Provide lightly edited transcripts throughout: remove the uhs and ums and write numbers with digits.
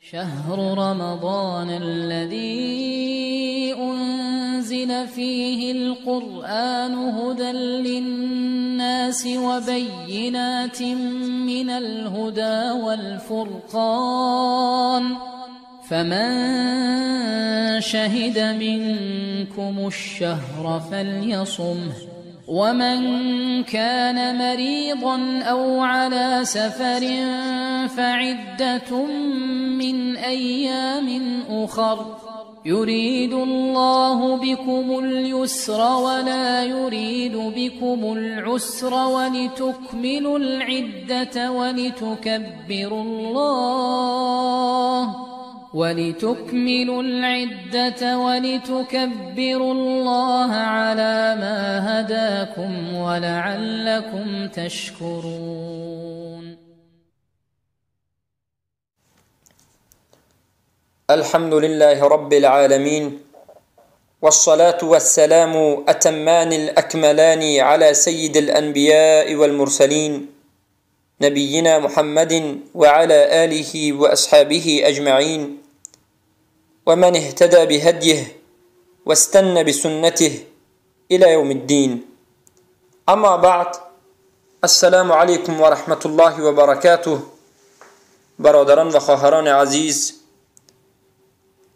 شهر رمضان الذي أنزل فيه القرآن هدى للناس وبينات من الهدى والفرقان فمن شهد منكم الشهر فليصمه ومن كان مريضا أو على سفر فعدة من أيام أخر يريد الله بكم اليسر ولا يريد بكم العسر ولتكملوا العدة ولتكبروا الله على ما هداكم ولعلكم تشكرون. الحمد لله رب العالمين، والصلاة والسلام أتمان الأكملان على سيد الأنبياء والمرسلين، نبينا محمد وعلى آله وأصحابه أجمعين، ومن اهتدى بهديه واستنى بسنته إلى يوم الدين. أما بعد، السلام عليكم ورحمة الله وبركاته. برادران و خواهران عزیز،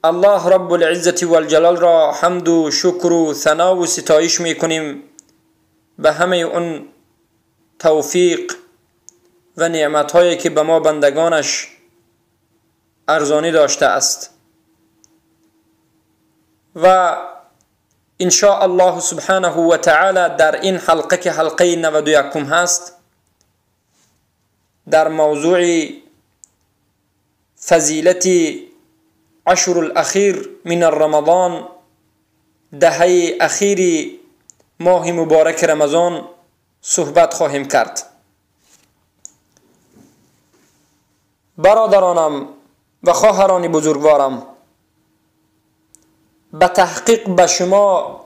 الله رب العزة والجلال را حمد و شکر و ثنا و ستایش میکنیم به همه اون توفیق و نعمتهایی که به ما بندگانش ارزانی داشته است و ان شاء الله سبحانه و تعالی در این حلقه که حلقه 91 هست، در موضوع فضیلت عشر الاخیر من رمضان، دهه اخیر ماه مبارک رمضان صحبت خواهیم کرد. برادرانم و خواهران بزرگوارم، به تحقیق به شما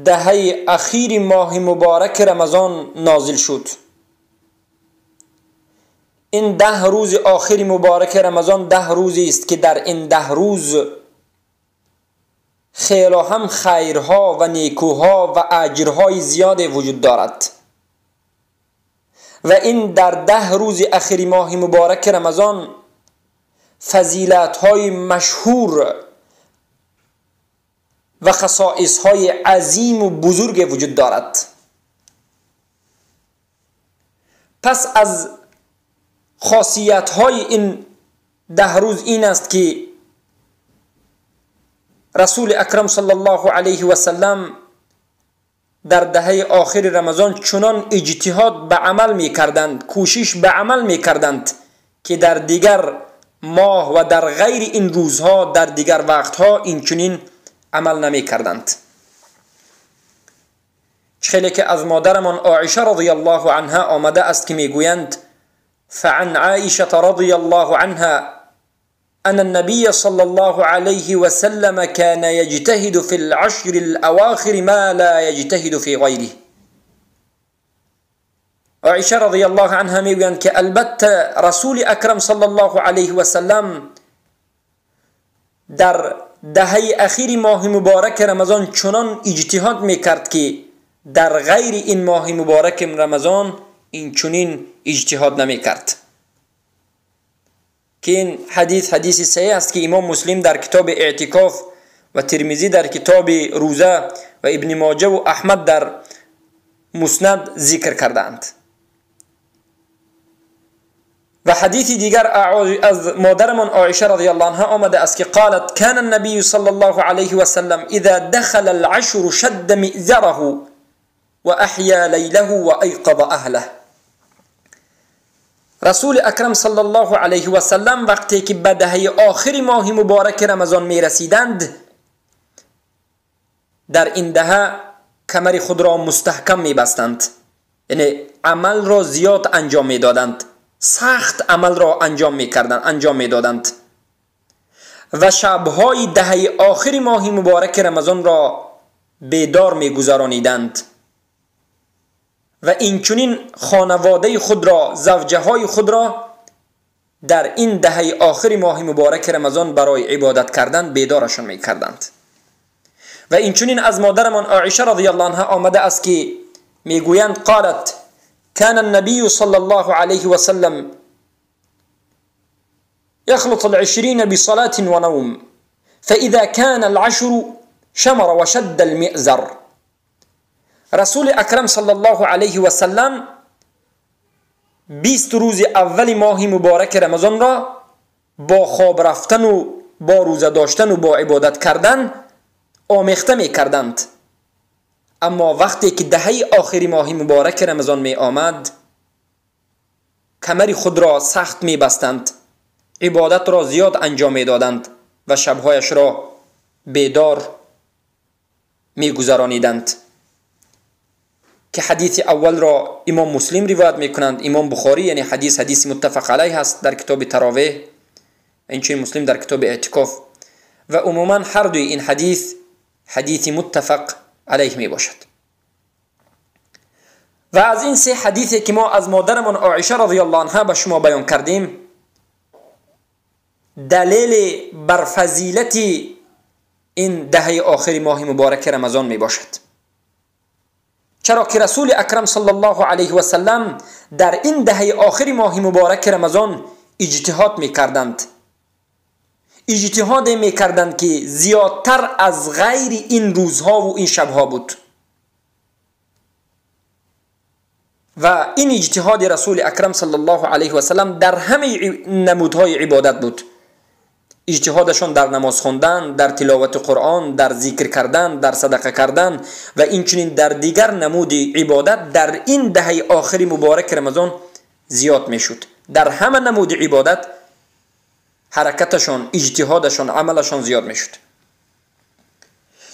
دهه اخیر ماه مبارک رمضان نازل شد. این 10 روز آخر مبارک رمضان 10 روزی است که در این 10 روز خیلی هم خیرها و نیکوها و اجرهای زیاد وجود دارد و این در 10 روز اخیر ماه مبارک رمضان فضیلت‌های مشهور و خصائص‌های عظیم و بزرگ وجود دارد. پس از خاصیت‌های این 10 روز این است که رسول اکرم صلی الله علیه و سلم در دهه آخر رمضان چنان اجتهاد به عمل می کردند، کوشش به عمل می کردند که در دیگر ماه و در غیر این روزها، در دیگر وقتها این چنین عمل نمی کردند. خیلی که از مادرمان عایشه رضی الله عنها آمده است که می گویند: فعن عائشة رضی الله عنها أن النبي صلى الله عليه وسلم كان يجتهد في العشر الأواخر ما لا يجتهد في غيره. عائشة رضی الله عنها میگویند که البته رسول اکرم صلی الله علیه و سلم در دهه اخیر ماه مبارک رمضان چنان اجتهاد میکرد که در غیر این ماه مبارک رمضان این چنین اجتهاد نمیکرد. که این حدیث حدیث صحیح است که امام مسلم در کتاب اعتکاف و ترمذی در کتاب روزه و ابن ماجه و احمد در مسند ذکر کردند. و حدیث دیگر از مادرمان عایشه رضی الله عنها آمده است که قالت: كان النبي صلى الله عليه وسلم اذا دخل العشر شد مئزره واحيا ليله وايقظ اهله. رسول اکرم صلی الله علیه و سلم وقتی که به دهه آخر ماه مبارک رمضان می رسیدند، در این دهه کمر خود را مستحکم می بستند، یعنی عمل را زیاد انجام می دادند، سخت عمل را انجام می کردند، انجام می دادند و شبهای دهه آخر ماه مبارک رمضان را بیدار می گذرانیدند و اینچنین خانواده خود را، زوجه های خود را در این دهه آخر ماه مبارک رمضان برای عبادت کردن بیدارشان میکردند. و اینچنین از مادرمان عایشه رضی الله عنها آمده است که میگویند قالت كان النبي صلى الله عليه وسلم يخلط 20 بصلاة ونوم فإذا كان 10 شمر وشد المئزر. رسول اکرم صلی الله علیه و سلم 20 روز اول ماه مبارک رمضان را با خواب رفتن و با روزه داشتن و با عبادت کردن آمیخته می کردند. اما وقتی که دهه آخری ماه مبارک رمضان می آمد، کمر خود را سخت می بستند، عبادت را زیاد انجام می دادند و شبهایش را بیدار می گذرانیدند. که حدیث اول را امام مسلم روایت می کنند، امام بخاری، یعنی حدیث متفق علیه است در کتاب تراویح، اینچنین مسلم در کتاب اعتکاف، و عموما هر دوی این حدیث حدیث متفق علیه می باشد. و از این سه حدیثی که ما از مادرمان عایشه رضی الله عنها به شما بیان کردیم، دلیل بر فضیلت این دهه آخر ماه مبارک رمضان می باشد. چرا که رسول اکرم صلی الله علیه و سلم در این دهه آخر ماه مبارک رمضان اجتهاد می کردند. اجتهاد می کردند که زیادتر از غیر این روزها و این شبها بود. و این اجتهاد رسول اکرم صلی الله علیه و سلم در همه نمودهای عبادت بود. اجتهادشان در نماز خواندن، در تلاوت قرآن، در ذکر کردن، در صدقه کردن و اینچنین در دیگر نمود عبادت در این دهه آخری مبارک رمضان زیاد میشد. در همه نمود عبادت حرکتشان، اجتهادشان، عملشان زیاد میشد.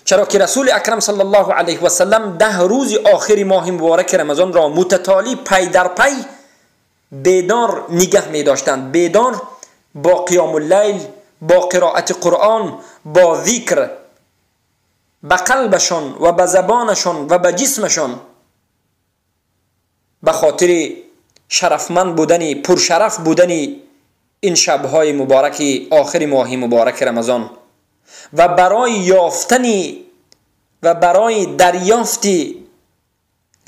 چرا که رسول اکرم صلی الله علیه و سلم 10 روز آخری ماه مبارک رمضان را متتالی پی در پی بیدار نگه می داشتند. بیدار با قیام اللیل، با قرائت قرآن، با ذکر، به قلبشان و به زبانشان و به جسمشان، به خاطر شرفمند بودن، پرشرف بودن این شبهای مبارک آخر ماه مبارک رمضان و برای یافتن و برای دریافت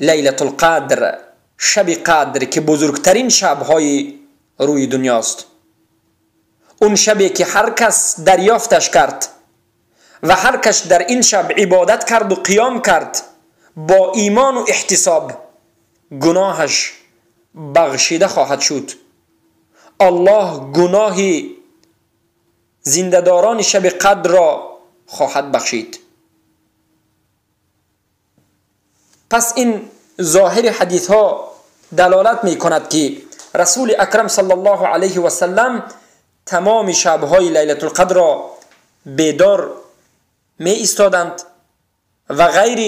لیلة القدر، شب قدر که بزرگترین شبهای روی دنیاست، اون شبی که هر کس دریافتش کرد و هر کس در این شب عبادت کرد و قیام کرد با ایمان و احتساب، گناهش بخشیده خواهد شد. الله گناه زنده‌داران شب قدر را خواهد بخشید. پس این ظاهر حدیث ها دلالت می کند که رسول اکرم صلی الله علیه و سلم تمام شبهای لیلة القدر را بیدار می ایستادند و غیر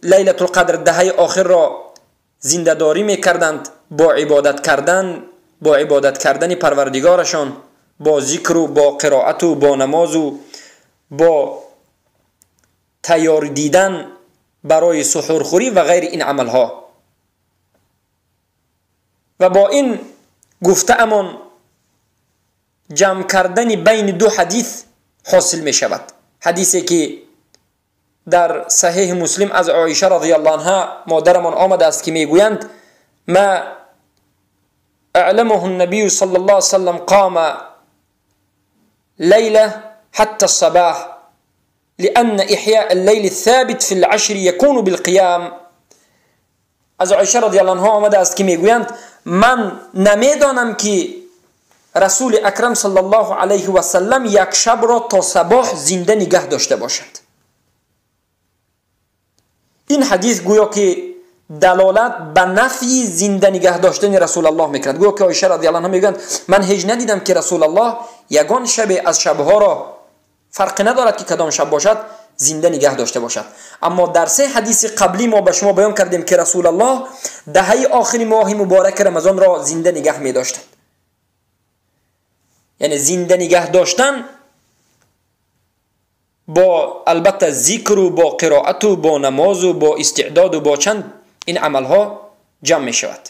لیلة القدر دهه آخر را زنده‌داری می کردند با عبادت کردن، با عبادت کردن پروردگارشان، با ذکر و با قرائت و با نماز و با تیار دیدن برای سحورخوری و غیر این عملها. و با این گفته امان جمع کردن بین دو حدیث حاصل می شود. حدیثی که در صحیح مسلم از عایشه رضی الله عنها مادرمان آمده است که میگویند ما اعلمه النبي صلى الله عليه وسلم قام ليلة حتى الصباح لأن إحياء الليل الثابت في العشر يكون بالقيام. از عایشه رضی الله عنها آمده است که میگویند من نمیدانم که رسول اکرم صلی الله علیه و سلم یک شب را تا صباح زنده نگه داشته باشد. این حدیث گویا که دلالت به نفی زنده نگه داشتن رسول الله میکند. گویا که عایشه رضی الله عنها میگویند من هیچ ندیدم که رسول الله یگان شب از شبها را، فرق ندارد که کدام شب باشد، زنده نگه داشته باشد. اما در سه حدیث قبلی ما به شما بیان کردیم که رسول الله دهه آخر ماه مبارک رمضان را زنده نگه می داشتند. یعنی زنده نگه داشتن با البته ذکر و با قرائت و با نماز و با استعداد و با چند این عملها جمع می شود.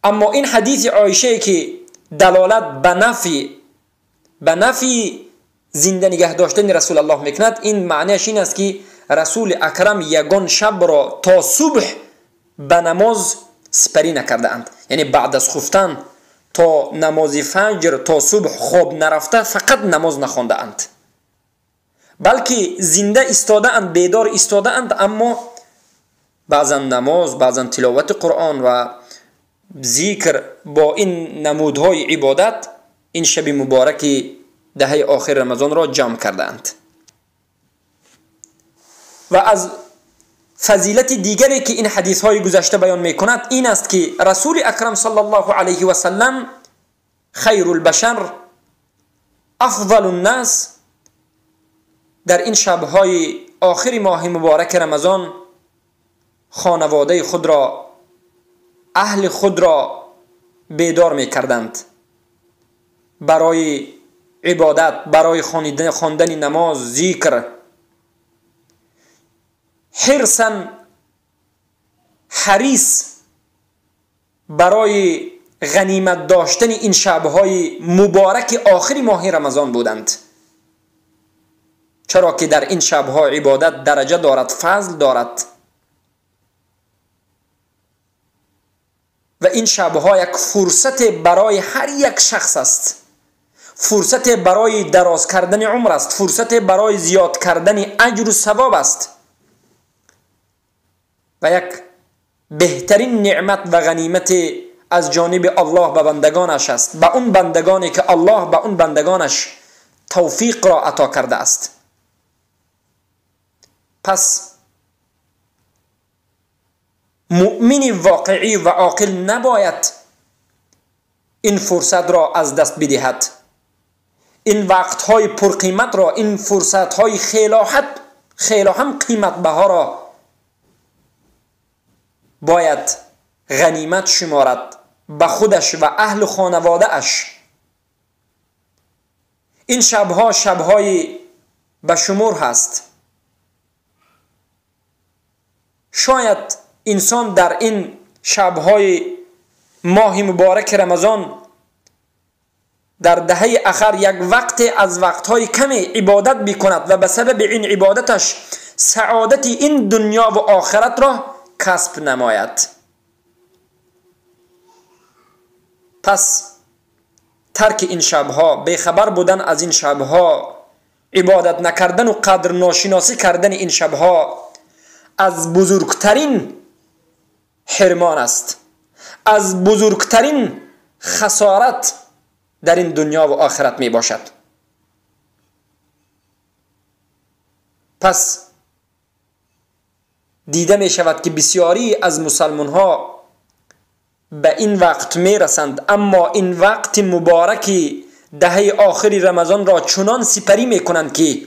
اما این حدیث عایشه که دلالت به نفی زنده نگه داشتن رسول الله میکند، این معنیش این است که رسول اکرم یگان شب را تا صبح به نماز سپری نکرده اند. یعنی بعد از خفتن تا نماز فجر تا صبح خواب نرفته فقط نماز نخوانده اند، بلکه زنده ایستاده اند، بیدار ایستاده اند، اما بعضا نماز، بعضا تلاوت قرآن و ذکر با این نمودهای عبادت این شب مبارک دهه آخر رمضان را جمع کرده اند. و از فضیلت دیگری که این حدیث های گذشته بیان میکند این است که رسول اکرم صلی الله علیه و سلم خیر البشر افضل الناس در این شبهای آخر ماه مبارک رمضان خانواده خود را، اهل خود را بیدار میکردند برای عبادت، برای خواندن نماز، ذکر. حرصا حریص برای غنیمت داشتن این شبهای مبارک آخر ماه رمضان بودند، چرا که در این شبها عبادت درجه دارد، فضل دارد و این شبها یک فرصت برای هر یک شخص است، فرصت برای دراز کردن عمر است، فرصت برای زیاد کردن اجر و ثواب است و یک بهترین نعمت و غنیمت از جانب الله به بندگانش است، به اون بندگانی که الله به اون بندگانش توفیق را عطا کرده است. پس مؤمن واقعی و عاقل نباید این فرصت را از دست بدهد، این وقتهای پرقیمت را، این فرصتهای خیلی هم قیمت بها را باید غنیمت شمارد به خودش و اهل خانواده اش. این شبها شبهای به شمور هست. شاید انسان در این شبهای ماه مبارک رمضان در دهه آخر یک وقت از وقتهای کم عبادت بکند و به سبب این عبادتش سعادت این دنیا و آخرت را کسب نماید. پس ترک این شبها، بیخبر بودن از این شبها، عبادت نکردن و قدر ناشناسی کردن این شبها از بزرگترین حرمان است، از بزرگترین خسارت در این دنیا و آخرت می باشد. پس دیده می شود که بسیاری از مسلمان ها به این وقت می رسند، اما این وقت مبارکی دهه آخری رمضان را چنان سپری می کنند که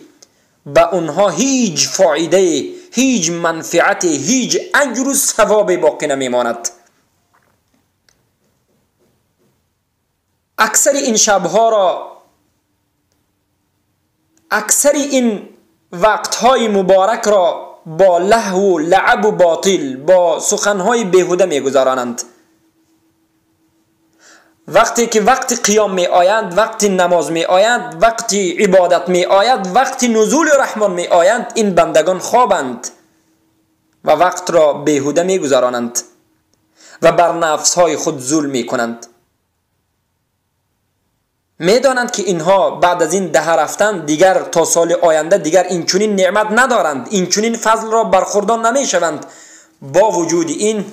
به اونها هیچ فایده، هیچ منفعت، هیچ اجر و ثواب باقی نمی ماند. اکثر این شبها را، اکثر این وقتهای مبارک را با لهو و لعب و باطل، با سخنهای بیهوده میگذرانند. وقتی که وقت قیام می آید، وقت نماز می آید، وقت عبادت می آید، وقت نزول رحمان می آید، این بندگان خوابند و وقت را بیهوده می گذرانند و بر نفسهای خود ظلم می کنند. می دانند که اینها بعد از این دهه رفتن دیگر تا سال آینده دیگر این چنین نعمت ندارند، این چنین فضل را برخوردار نمی شوند. با وجود این،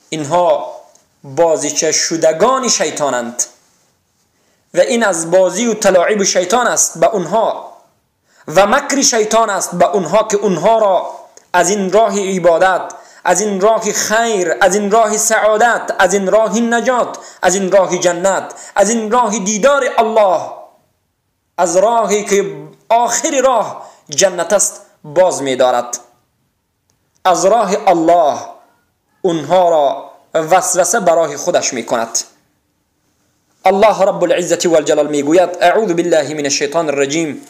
اینها بازیچه شدگان شیطانند و این از بازی و تلاعب شیطان است به اونها و مکر شیطان است به اونها که اونها را از این راه عبادت، از این راه خیر، از این راه سعادت، از این راه نجات، از این راه جنت، از این راه دیدار الله، از راهی که آخر راه جنت است باز می دارد. از راه الله اونها را وسوسه برای خودش می کند. الله رب العزة والجلال می گوید: اعوذ بالله من الشیطان الرجیم،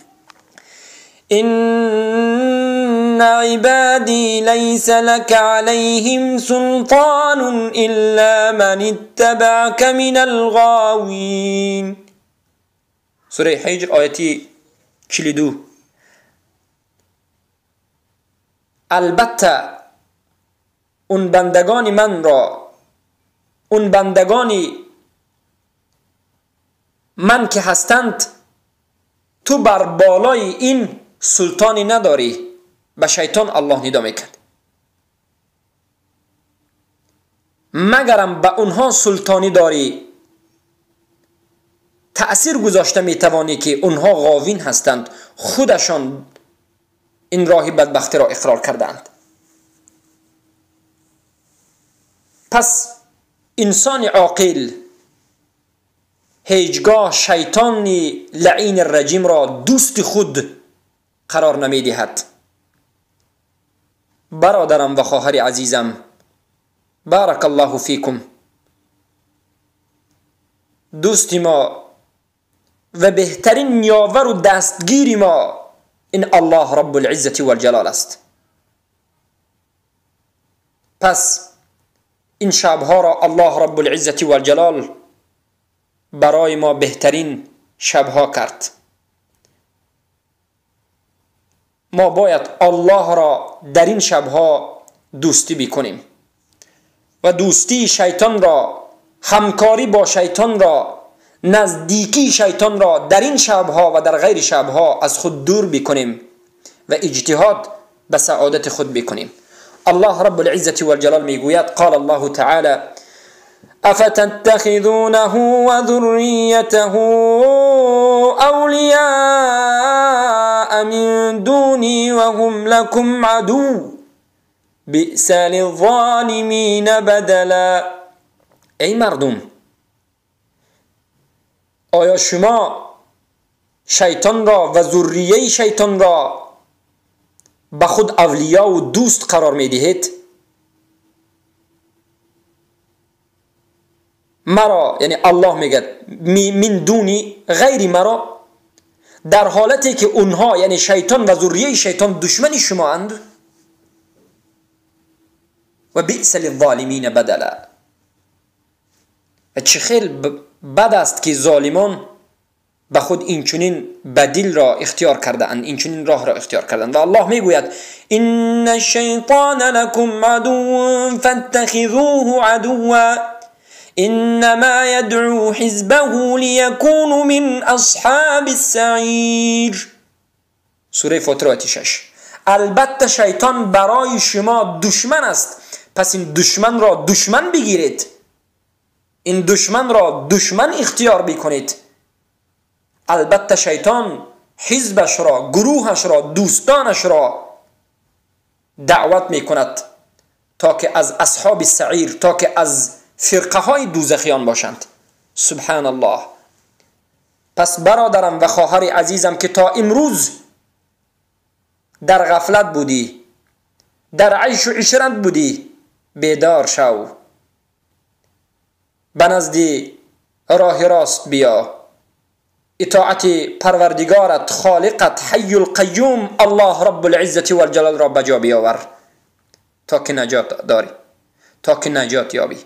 إن عبادي ليس لك عليهم سلطان إلا من اتبعك من الغاوين. سورة حجر آیتی 42. البته اون بندگان من را، اون بندگانی من که هستند، تو بر بالای این سلطانی نداری. به شیطان الله ندا میکرد، مگرم به اونها سلطانی داری، تأثیر گذاشته میتوانی که اونها غاوین هستند، خودشان این راه بدبختی را اقرار کردند. پس انسان عاقل هیچگاه شیطان لعین الرجیم را دوست خود قرار نمیدهد. برادرم و خواهر عزیزم، بارک الله فیکم، دوست ما و بهترین یاور و دستگیر ما این الله رب العزة والجلال است. پس این شبها را الله رب العزة والجلال برای ما بهترین شبها کرد. ما باید الله را در این شبها دوستی بکنیم و دوستی شیطان را، همکاری با شیطان را، نزدیکی شیطان را در این شبها و در غیر شبها از خود دور بکنیم و اجتهاد به سعادت خود بکنیم. الله رب العزة والجلال میگوید، قال الله تعالی: افتتخذونه وذريته أولياء من دوني وهم لكم عدو بئس للظالمین بدلا. ای مردم، آیا شما شیطان را و ذریه شیطان را به خود اولیا و دوست قرار می دهید؟ مرا، یعنی الله میگه من دونی، غیری مرا، در حالتی که اونها یعنی شیطان و ذریه شیطان دشمن شما اند. و بئس للظالمین بدلا. و چه خیلی بد است که ظالمان به خود اینچنین بدیل را اختیار کرده اند، اینچنین راه را اختیار کردند. و الله میگوید ان الشیطان لکم عدو فاتخذوه عدوا انما يدعو حزبه ليكونوا من اصحاب السعیر. سوره فاطر آیه 6. البته شیطان برای شما دشمن است، پس این دشمن را دشمن بگیرید، این دشمن را دشمن اختیار بکنید. البته شیطان حزبش را، گروهش را، دوستانش را دعوت میکند تا که از اصحاب سعیر، تا که از فرقه های دوزخیان باشند. سبحان الله. پس برادرم و خواهر عزیزم که تا امروز در غفلت بودی، در عیش و عشرت بودی، بیدار شو، به نزد راه راست بیا، اطاعت پروردگارت، خالقت، حی القیوم الله رب العزة والجلال را بجا بیاور تا که نجات داری، تا که نجات یابی.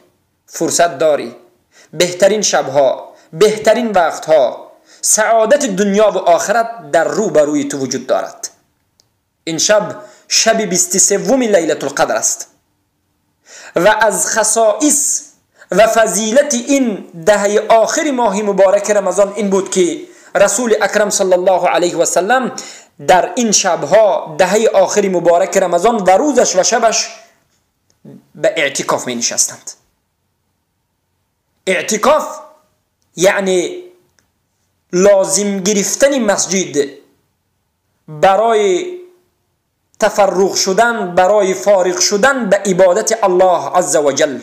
فرصت داری، بهترین شبها، بهترین وقتها، سعادت دنیا و آخرت در رو بروی تو وجود دارد. این شب، شب 23 لیلة القدر است و از خصائص و فضیلت این دهه آخر ماه مبارک رمضان این بود که رسول اکرم صلی الله علیه و سلم در این شبها، دهه آخر مبارک رمضان و روزش و شبش به اعتکاف می نشستند. اعتکاف یعنی لازم گرفتن مسجد برای تفرغ شدن، برای فارغ شدن به عبادت الله عز وجل.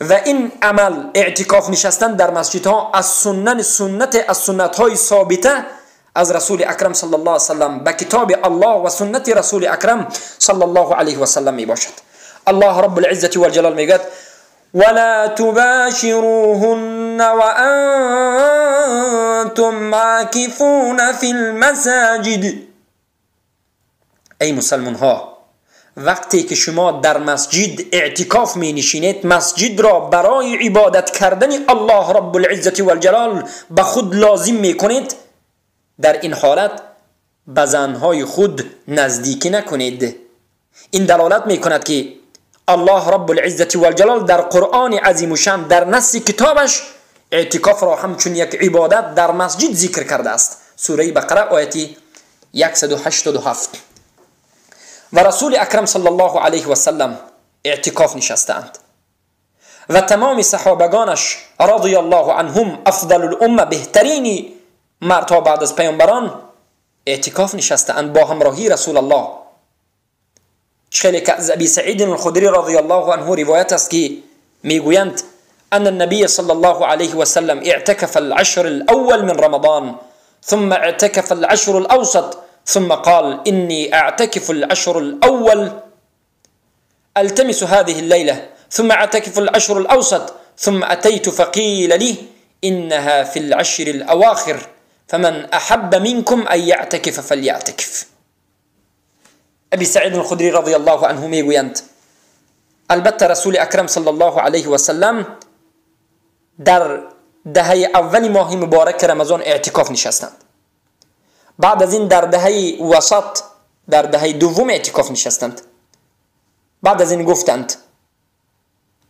و این عمل اعتکاف نشستن در مسجدها از سنت از سنت های ثابته از رسول اکرم صلی الله علیه وسلم به کتاب الله و سنت رسول اکرم صلی الله علیه و سلم می باشد. الله رب العزة والجلال میگوید ولا تباشروهن وانتم عاکفون فی المساجد. ای مسلمان ها، وقتی که شما در مسجد اعتکاف می نشینید، مسجد را برای عبادت کردن الله رب العزة والجلال به خود لازم می کنید، در این حالت به زنهای خود نزدیکی نکنید. این دلالت می کند که الله رب العزة والجلال در قرآن عظیم الشان در نص کتابش اعتکاف را همچون یک عبادت در مسجد ذکر کرده است. سوره بقره آیت 187. و رسول اکرم صلی الله علیه و سلم اعتکاف نشستند و تمام صحابگانش رضی الله عنهم، افضل الامه، بهترین مردها بعد از پیامبران، اعتکاف نشستند با همراهی رسول الله. خیلی که از ابی سعید الخدری رضی الله عنه روایت است که میگویند ان النبي صلى الله عليه وسلم اعتكف العشر الأول من رمضان ثم اعتكف العشر الأوسط ثم قال إني أعتكف العشر الأول ألتمس هذه الليلة ثم أعتكف العشر الأوسط ثم أتيت فقيل لي إنها في العشر الأواخر فمن أحب منكم أن يعتكف فليعتكف. ابی سعید الخدری رضی الله عنه میگویند البته رسول اکرم صلی الله علیه و سلم در دهه اول ماه مبارک رمضان اعتکاف نشستند. بعد از این در دهه وسط، در دهه دوم اعتکاف نشستند. بعد از این گفتند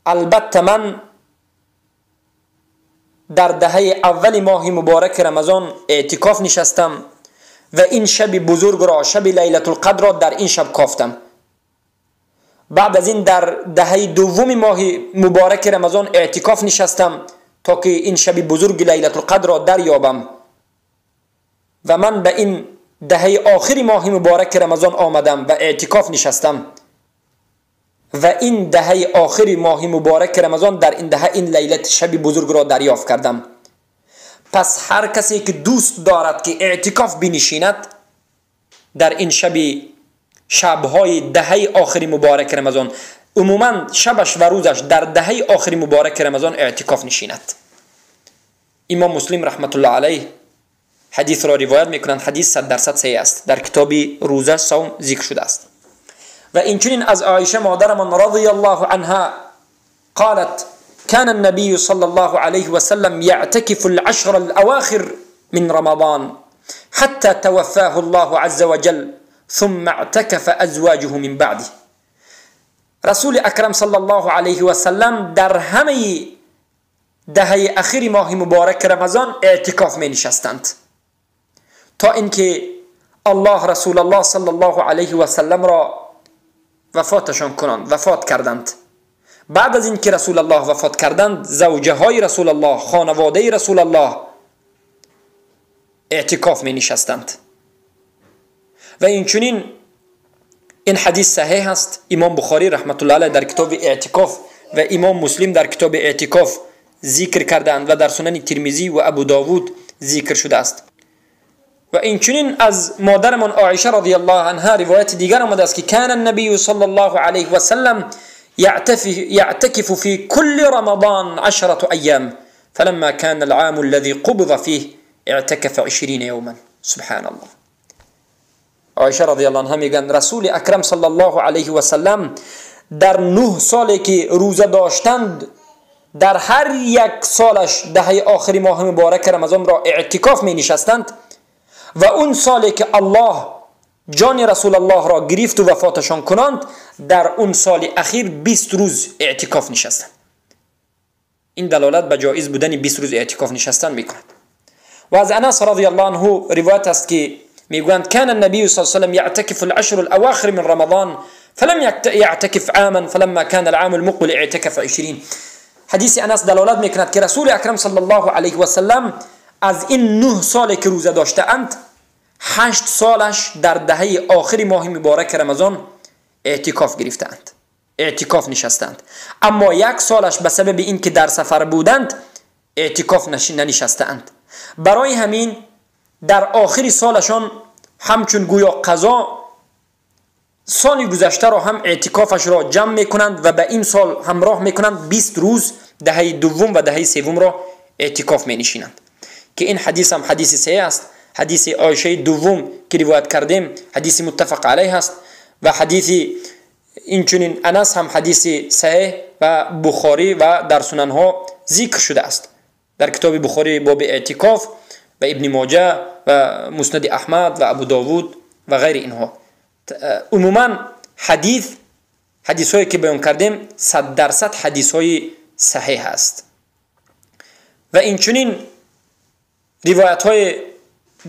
البته من در دهه اول ماه مبارک رمضان اعتکاف نشستم و این شب بزرگ را، شب لیلة القدر را در این شب کافتم. بعد از این در دهه دوم ماه مبارک رمضان اعتکاف نشستم تا که این شب بزرگ لیلة القدر را دریابم و من به این دهه آخر ماه مبارک رمضان آمدم و اعتکاف نشستم و این دهه آخر ماه مبارک رمضان در این دهه این لیلت شب بزرگ را دریافت کردم. پس هر کسی که دوست دارد که اعتکاف بنشیند در این شبهای دهه آخر مبارک رمضان، عموما شبش و روزش در دهه آخر مبارک رمضان اعتکاف نشیند. امام مسلم رحمت الله علیه حدیث را روایت میکنند، حدیث 100% صحیح است، در کتاب روزه صوم ذکر شده است. و اینچنین از عایشه مادرمان رضی الله عنها قالت كان النبي صلى الله عليه وسلم يعتكف العشر الأواخر من رمضان حتى توفاه الله عز وجل ثم اعتكف أزواجه من بعده. رسول اکرم صلی الله علیه و سلم در همه دهه اخیر ماه مبارک رمضان اعتکاف می نشستند تا اینکه الله رسول الله صلی الله علیه و سلم را وفاتشان کنند، وفات کردند. بعد از اینکه رسول الله وفات کردند، زوجه های رسول الله، خانواده رسول الله اعتکاف می نشستند. و اینچنین این حدیث صحیح است. امام بخاری رحمت الله علیه در کتاب اعتکاف و امام مسلم در کتاب اعتکاف ذکر کردند و در سنن ترمذی و ابو داود ذکر شده است. و اینچنین از مادرمان عایشه رضی الله عنها روایت دیگر آمده است که کان النبی صلی الله علیه و سلم يعتكف في كل رمضان 10 أيام فلما كان العام الذي قبض فيه اعتكف 20 يوما. سبحان الله. عایشه رضی الله عنها میگن رسول اکرم صلی الله علیه و سلم در 9 سالی که روزه داشتند، در هر یک سالش دهه آخری ماه مبارک رمضان را اعتکاف می نشستند و اون سالی که الله جان رسول الله را گرفت و وفاتشان کنند، در اون سال اخیر 20 روز اعتکاف نشستند. این دلالت به جایز بودن 20 روز اعتکاف نشستن میکند. و از انس رضی الله عنه روایت است که میگویند كان النبي صلى الله عليه وسلم يعتكف العشر الأواخر من رمضان فلم يعتكف عاما فلما كان العام المقبل اعتكف 20. حدیث انس دلالت میکند که رسول اکرم صلی الله علیه و سلم از این 9 سال که روزه داشته اند، 8 سالش در دهه آخر ماه مبارک رمضان اعتکاف گرفتند، اعتکاف نشستند. اما 1 سالش به سبب اینکه در سفر بودند اعتکاف ننشستند. برای همین در آخر سالشان همچون گویا قضا سال گذشته را هم اعتکافش را جمع میکنند و به این سال همراه میکنند، 20 روز دهه دوم و دهه سوم را اعتکاف می نشینند که این حدیث هم حدیث صحیح است. حدیث عایشه دوم که روایت کردیم حدیث متفق علیه است و حدیث اینچنین انس هم حدیث صحیح و بخاری و در سنن ها ذکر شده است. در کتاب بخاری باب اعتکاف و ابن ماجه و مسند احمد و ابو داوود و غیر اینها. عموما حدیث هایی که بیان کردیم 100% حدیث های صحیح است. و اینچنین روایت های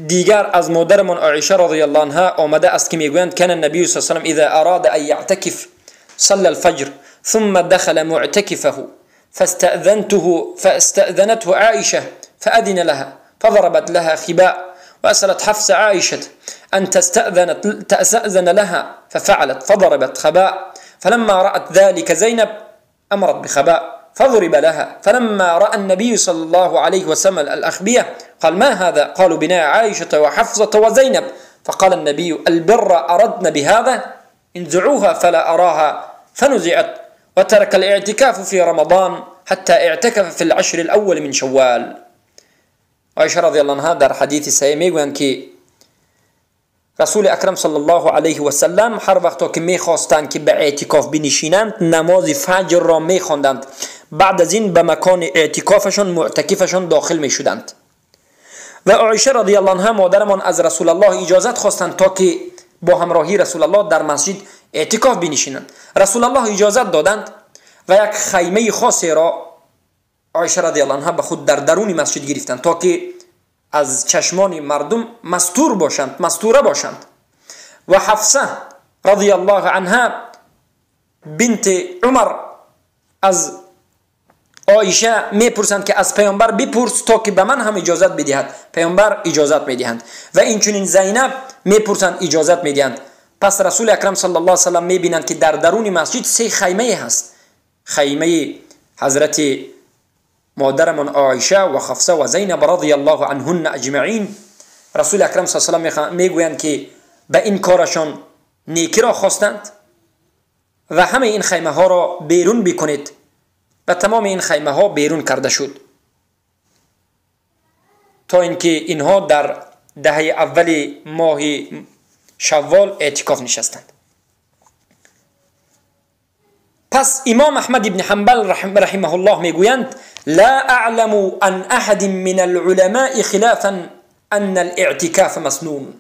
دیگر از مادرمان عایشه رضی الله عنها آمده است که میگویند کان النبی صلی الله علیه و سلم اذا اراد ان يعتكف صلى الفجر ثم دخل معتكفه فاستأذنته عائشة فأذن لها فضربت لها خباء وأسألت حفصة عائشة أن تستأذن لها ففعلت فضربت خباء، فلما رأت ذلك زينب أمرت بخباء فضرب لها، فلما رأى النبي صلى الله عليه وسلم الأخبية قال ما هذا؟ قالوا بناء عائشة وحفصة وزينب، فقال النبي البر أردن بهذا؟ انزعوها فلا أراها، فنزعت، وترك الاعتكاف في رمضان حتى اعتكف في العشر الأول من شوال. عایشه رضی الله عنها در حدیث صحیح میگویند که رسول اکرم صلی الله علیه و سلم هر وقت که میخواستند که به اعتکاف بنشینند نماز فجر را میخواندند، بعد از این به مکان اعتکافشان معتکفشان داخل میشدند. و عایشه رضی الله عنها مادرمان از رسول الله اجازت خواستند تا که با همراهی رسول الله در مسجد اعتکاف بنشینند. رسول الله اجازت دادند و یک خیمه خاصی را عایشه رضی الله عنها به خود در درون مسجد گرفتند تا که از چشمان مردم مستور باشند، مستوره باشند. و حفصه رضی الله عنها بنت عمر از عایشه میپرسند که از پیامبر بپرس تا که به من هم اجازت بدهد. پیامبر اجازت میدهند و اینچنین زینب میپرسند اجازت میدهند. پس رسول اکرم صلی الله علیه و سلم میبینند که در درون مسجد سه خیمه هست، خیمه حضرت مادرمان عایشه و حفصه و زینب رضی الله عنهن اجمعین. رسول اکرم صلی الله علیه و سلم میگویند که به این کارشان نیکی را خواستند و همه این خیمه ها را بیرون بکنید و تمام این خیمه ها بیرون کرده شد تا اینکه اینها در دهه اول ماه شوال اعتکاف نشستند. پس امام احمد بن حنبل رحمه الله میگویند لا اعلم عن احد من العلماء خلافا ان الاعتکاف مسنون.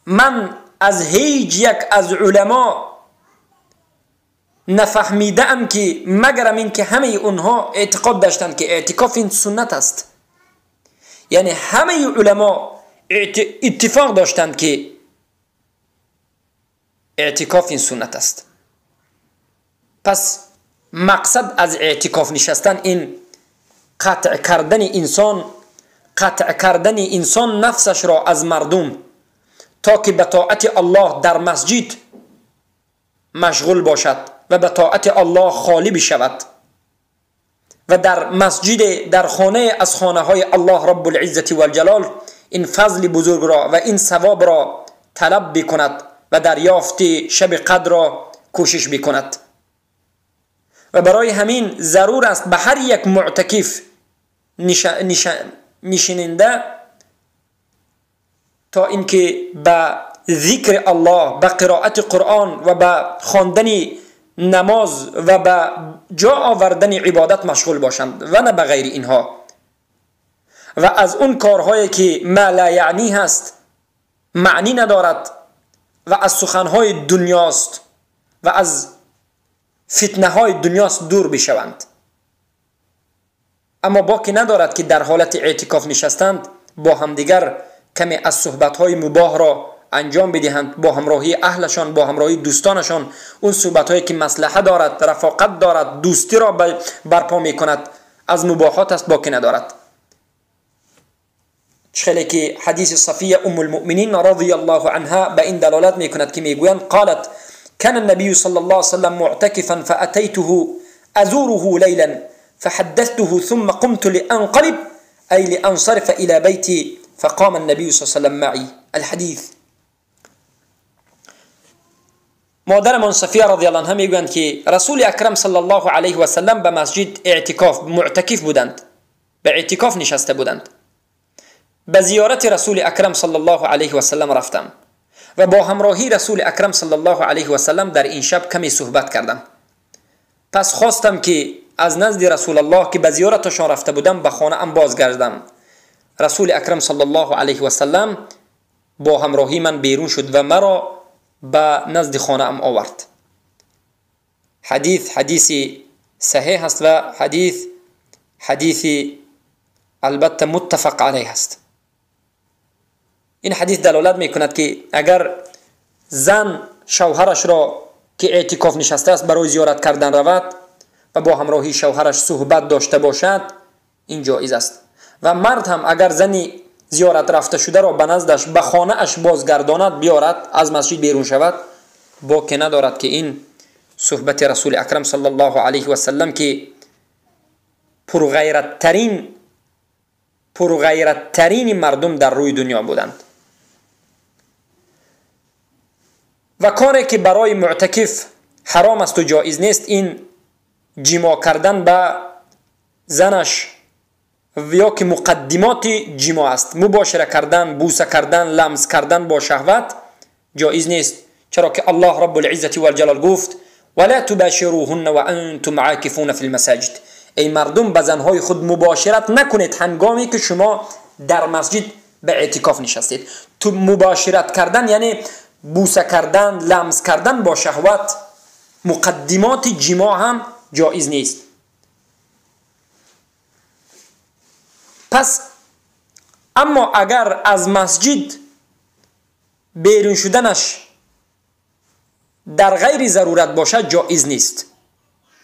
من از هیچ یک از علما نفهمیدم که مگرم این که همه اونها اعتقاد داشتند که اعتکاف این سنت است. یعنی همه علما اتفاق داشتند که اعتکاف این سنت است. پس مقصد از اعتکاف نشستن این قطع کردن انسان، قطع کردن انسان نفسش را از مردم تا که به طاعت الله در مسجد مشغول باشد و به طاعت الله خالی بشود و در مسجد، در خانه از خانه های الله رب العزة والجلال این فضل بزرگ را و این ثواب را طلب بکند و دریافت شب قدر را کوشش بکند. و برای همین ضرور است به هر یک معتکف نشیننده تا اینکه به ذکر الله، به قرائت قرآن و به خواندن نماز و به جا آوردن عبادت مشغول باشند و نه به غیر اینها. و از اون کارهایی که ما لا یعنی هست، معنی ندارد و از سخنهای دنیاست و از فتنه های دنیاست دور بشوند. اما باکی ندارد که در حالت اعتکاف نشستند با همدیگر کمی از صحبت های مباح را انجام بدهند، با همراهی اهلشان، با همراهی دوستانشان، اون صحبت هایی که مصلحه دارد، رفاقت دارد، دوستی را برپا میکند، از مباحات است، باکی ندارد. خیلی که حدیث صفیه ام المؤمنین رضی الله عنها به این دلالت میکند که میگویند قالت كان النبي صلى الله عليه وسلم معتكفا فأتيته أزوره ليلا فحدثته ثم قمت لأنقلب أي لأنصرف إلى بيتي فقام النبي صلى الله عليه وسلم معي. الحديث. مادرمان صفیه رضی الله عنها میگویند که رسول اکرم صلی الله علیه و سلم به مسجد اعتکاف معتکف بودند، به اعتکاف نشسته بودند. به زیارت رسول اکرم صلی الله علیه و سلم رفتم و با همراهی رسول اکرم صلی الله علیه و سلم در این شب کمی صحبت کردم. پس خواستم که از نزد رسول الله که به زیارتشان رفته بودم به خانه ام بازگردم. رسول اکرم صلی الله علیه و سلم با همراهی من بیرون شد و مرا به نزد خانه ام آورد. حدیث حدیث صحیح است و حدیث البته متفق علیه است. این حدیث دلالت میکند که اگر زن شوهرش را که اعتکاف نشسته است برای زیارت کردن رود و با همراهی شوهرش صحبت داشته باشد، این جایز است. و مرد هم اگر زنی زیارت رفته شده را به نزدش به خانه اش بازگرداند، بیارد، از مسجد بیرون شود، باک ندارد که این صحبت رسول اکرم صلی الله علیه و سلم که پرغیرت‌ترین مردم در روی دنیا بودند. و کاری که برای معتکف حرام است و جایز نیست، این جماع کردن به زنش یا که مقدمات جماع است. مباشره کردن، بوسه کردن، لمس کردن با شهوت جایز نیست، چرا که الله رب العزة والجلال گفت ولا تباشروهن وانتم عاکفون فی المساجد. ای مردم، به زنهای خود مباشرت نکنید هنگامی که شما در مسجد به اعتکاف نشستید. تو مباشرت کردن یعنی بوسه کردن، لمس کردن با شهوت، مقدمات جماع هم جایز نیست. پس اما اگر از مسجد بیرون شدنش در غیر ضرورت باشد جایز نیست،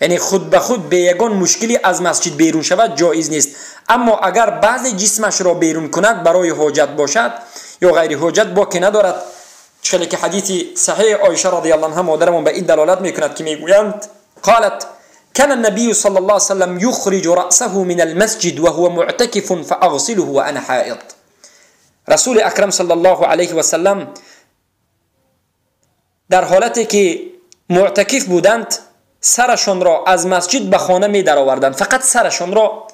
یعنی خود به خود به یگان مشکلی از مسجد بیرون شود جایز نیست. اما اگر بعض جسمش را بیرون کند برای حاجت باشد یا غیر حاجت باکی ندارد. چخلی که حدیث صحیح عایشه رضی الله عنها مادرمون به این دلالت میکند که میگویند قالت كان النبي صلى الله عليه وسلم يخرج رأسه من المسجد وهو معتكف فأغسله وأنا حائض. رسول اکرم صلی الله علیه و سلم در حالتی که معتکف بودند سرشان را از مسجد به خانه می درآوردند، فقط سرشان را،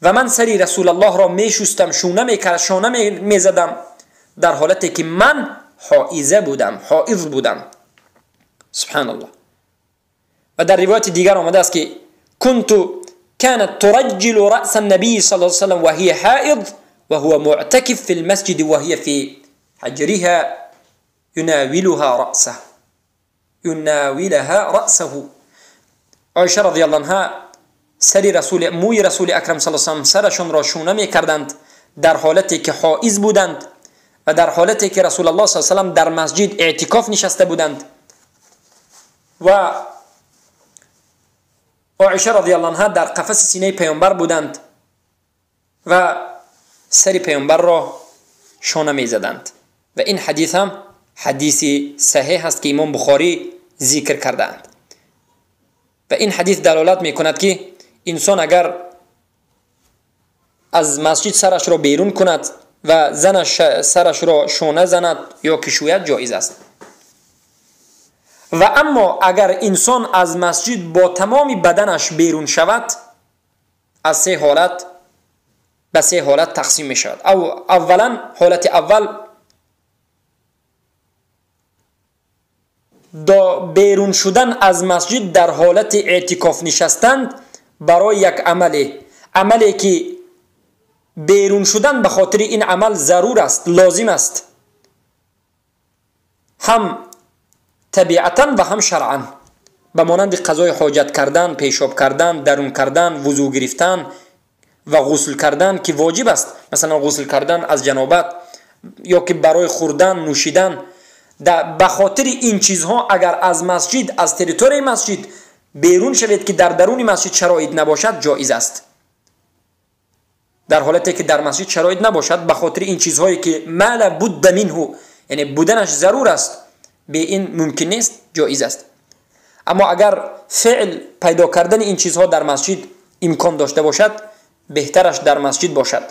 و من سری رسول الله را می شستم، شونه می کردم، شانه می زدم، در حالتی که من حائضه بودم، حائض بودم. سبحان الله. و در روایت دیگر آمده است که كنت كانت ترجل رأس النبي صلى الله عليه وسلم وهي حائض وهو معتكف في المسجد وهي في حجرها يناولها رأسه يناولها رأسه. عایشه رضی الله عنها سری رسول، موی رسول اکرم صلی الله علیه و سلم سرشون را شونه می کردند در حالتی که حائض بودند و در حالتی که رسول الله صلی الله علیه و سلم در مسجد اعتکاف نشسته بودند. و عایشه رضی الله عنها در قفس سینه پیامبر بودند و سر پیامبر را شانه می زدند. و این حدیث هم حدیث صحیح است که امام بخاری ذکر کردند. و این حدیث دلالت می کند که انسان اگر از مسجد سرش را بیرون کند و زنش سرش را شانه زند یا کشوید جایز است. و اما اگر انسان از مسجد با تمام بدنش بیرون شود، از سه حالت به سه حالت تقسیم می شود. اولا حالت اول، بیرون شدن از مسجد در حالت اعتکاف نشستن برای یک عملی، عملی که بیرون شدن به خاطر این عمل ضرور است، لازم است، هم طبیعتا و هم شرعا، به مانند قضای حاجت کردن، پیشاب کردن، درون کردن، وضو گرفتن و غسل کردن که واجب است. مثلا غسل کردن از جنابت یا که برای خوردن، نوشیدن، به خاطر این چیزها اگر از مسجد، از تریتوری مسجد بیرون شوید که در درون مسجد شرایط نباشد جایز است. در حالتی که در مسجد شرایط نباشد به خاطر این چیزهایی که ما لا بد منه، یعنی بودنش ضرور است، به این ممکن نیست، جایز است. اما اگر فعل پیدا کردن این چیزها در مسجد امکان داشته باشد، بهترش در مسجد باشد.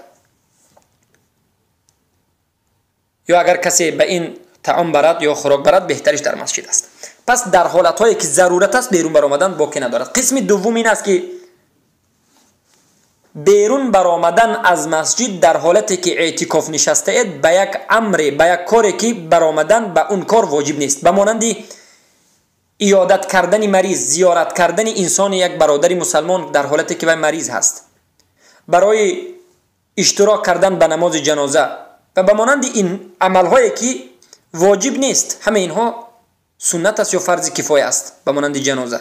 یا اگر کسی به این طعام برد یا خوراک برد، بهترش در مسجد است. پس در حالتهایی که ضرورت است بیرون برآمدن باکی ندارد. قسم دوم این است که берун баромадан аз масҷид дар ҳолате ки эътикоф нишастаед ба як амре, ба як коре ки баромадан ба он кор воҷиб нест, ба монанди иёдат кардани мариз, зиёрат кардани инсони як бародари мусалмон дар ҳолате ки вай мариз ҳаст, барои иштирок кардан ба намози ҷаноза ва ба монанди ин амалҳое ки воҷиб нест, ҳама инҳо суннат аст ё фарзи кифоя аст, ба монанди ҷаноза.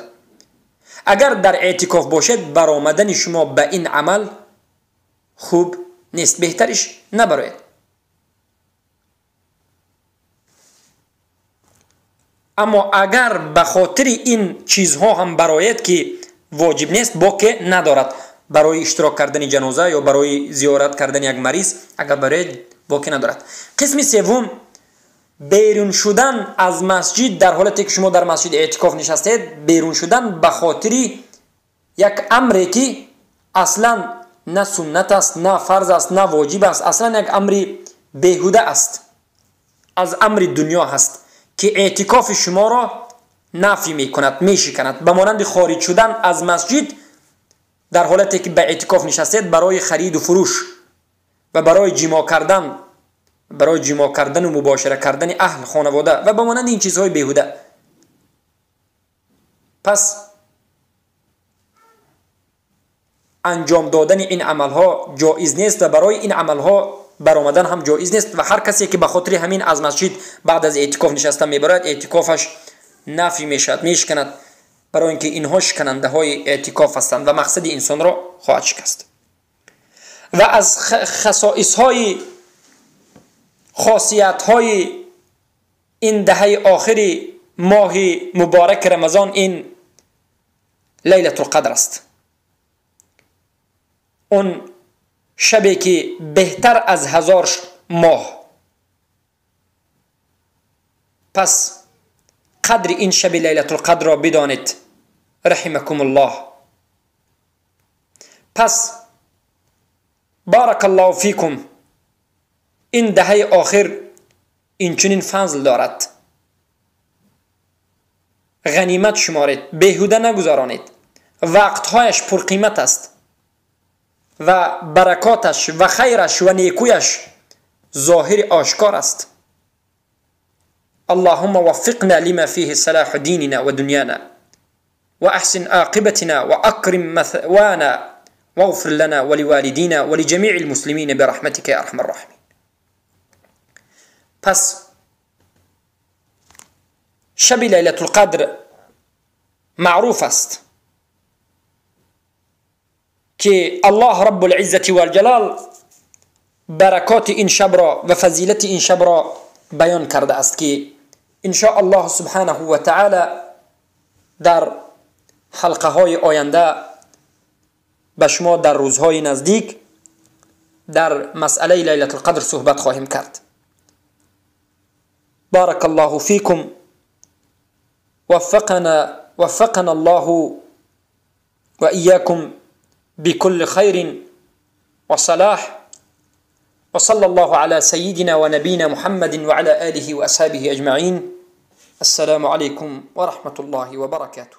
Агар дар эътикоф бошед, баромадани шумо ба ин амал хуб нест, беҳтариш набароед. Аммо агар ба хотири ин чизҳо ҳам бароед ки воҷиб нест, боке надорад. Барои иштирок кардани ҷаноза ё барои зиёрат кардани як мариз агар бароед, боке надорад. Қисми севум, берун шудан аз масҷид дар ҳолате ки шумо дар масҷид эътикоф нишастаед, берун шудан ба хотири як амре ки аслан на суннат аст, на фарз аст, на воҷиб аст, аслан як амри беҳуда аст, аз амри дунё ҳаст ки эътикофи шуморо нафӣ мекунад, мешиканад. Ба монанди хориҷ шудан аз масҷид дар ҳолате ки ба эътикоф нишастед барои хариду фурӯш ва барои ҷимоъ кардан, барои ҷимоъ кардану мубошира кардани аҳл, хонавода ва ба монанди ин чизҳои беҳуда. Пас анҷом додани ин амалҳо ҷоиз нест ва барои ин амалҳо баромадан ҳам ҷоиз нест ва ҳар касе ки ба хотири ҳамин аз масҷид баъд аз эътикоф нишастан мебарояд, эътикофаш нафӣ мешавад, мешиканад, барои ин ки инҳо шиканандаҳои эътикоф ҳастанд ва мақсади инсонро хоҳад шикаст. Ва аз хасоисҳои хосиятҳои ин даҳаи охири моҳи мубораки Рамазон ин Лайлатулқадр аст. Он шабе ки беҳтар аз 1000 моҳ. Пас қадри ин шаби Лайлатулқадрро бидонед, раҳимакумуллоҳ. Пас баракаллоҳу фикум, ин даҳаи охир инчунин фазл дорад. Ғанимат шуморед, беҳуда нагузаронед. Вақтҳояш пурқимат аст ва баракоташ ва хайраш ва некӯяш зоҳири ошкор аст. اللهم وفقنا لما فيه صلاح ديننا ودنيانا وأحسن عاقبتنا وأكرم مثوانا واغفر لنا ولوالدينا ولجميع المسلمين برحمتك يا أرحم الراحمين. پس شب لیلة القدر معروف است که الله رب العزة والجلال برکات این شب را و فضیلت این شب را بیان کرده است که ان شاء الله سبحانه و تعالی در حلقه های آینده به شما در روزهای نزدیک در مسئله لیلة القدر صحبت خواهیم کرد. بارك الله فيكم، وفقنا الله وإياكم بكل خير وصلاح، وصلى الله على سيدنا ونبينا محمد وعلى آله وأصحابه أجمعين. السلام عليكم ورحمة الله وبركاته.